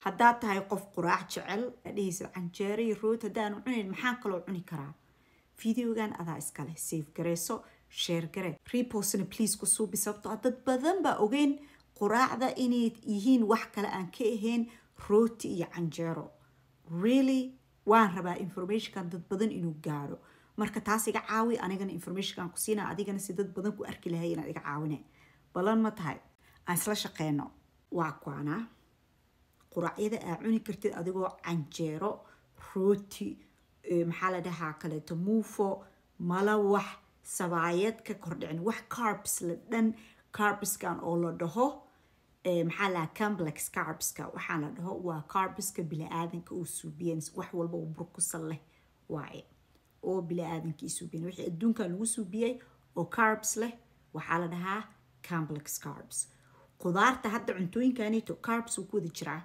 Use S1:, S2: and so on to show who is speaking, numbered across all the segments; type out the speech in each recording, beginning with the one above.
S1: Haddaad tahay qof quraac jecel, dhehaysid canjeero iyo rooti haddaanu cunayn, maxaan kaloo cuni karaa? Videogan adaa iskale, save gareyso, share gare, repostna please ku suubi, sababtoo ah dad badan baa ogeyn quraacda inay yihiin wax kale aan ka ahayn rooti iyo canjeero. Really, waan rabaa informationkan dad badan inuu gaaro. Marka taas iga caawi, anigana informationkan ku siina, adigana si dad badan ku arki lahay inaad iga caawine. Balan ma tahay aan isla shaqeyno? Waa kuwaana quraacyada aa cuni kartid adigoo canjeero, rooti, maxaa la dhahaa kaleeto, muufo, malawax, sabaayad ka kordhicin, wax carbs la dhan. Carbskan oo la dhaho, maxaa la complex carbska, waxaan la dhaho waa carbska bini-aadanka uu suubiyeen. Wax walba oo burkusal leh waaye oo bini-aadanka ii suubiyeen. Wixii adduunkan lagu suubiyey oo carbs leh waxaa la dhahaa complex carbs. Qudaarta hadda cuntooyinkanito carbs uu ku wada jiraa,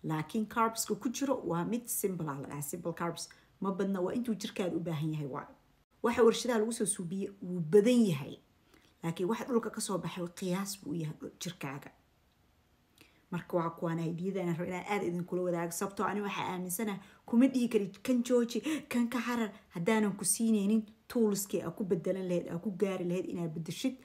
S1: laakiin carbska ku jiro waa mid simple ah, la dhahaa simple carbs. Ma badna, waa intuu jirkaada u baahan yahay. Waa waxa warshadaha lagu soo suubiyey wuu badan yahay, laakiin waxa dhulka kasoo baxay qiyaas buu u yahay jirkaaga. Marka waa kuwaan ideadan rabo inaan aada idinkula wadaago, sababtoo ani waxaa aaminsanaha kuma dhihi kari kan jooji, kan ka xarar, haddaanan ku siinaynin toolskii aa ku bedelan lahayd, aa ku gaari lahayd inaad bedeshid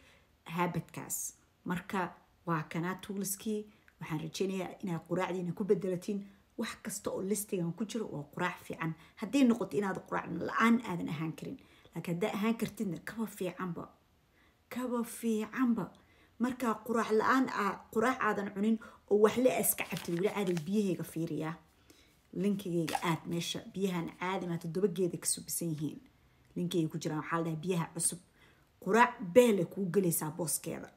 S1: habitkaas. Marka waa kanaa toolskii. Waxaan rajeynayaa inaad quraacdiina ku bedelatiin. Wax kasta oo listigan ku jiro waa quraac fiican hadday noqoto inaad quraac la-aan aadan ahaan karin, laakiin haddaa ahaan kartidna kaba fiicanba, kaba fiicanba. Markaa quraac la-aan aa quraac aadan cunin oo waxle iska cabtid, weli caadi biyahayga fiiriyaa, linkigayga aad meesha biyahan caadi maa toddoba geeda ka subisan yihiin, linkigay ku jiraan. Waxaa la dhahaa biyaha cusub. Quraac beele kuu gelaysaa booskeeda,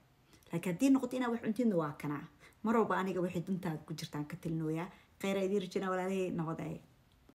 S1: laakiin haddii noqoto inaad wax cuntidna waa kanaa. Mar walba aniga waxay dantaada ku jirtaan ka talinooyaa. Kheyra idiin rajinaa, walaalahey, nabad.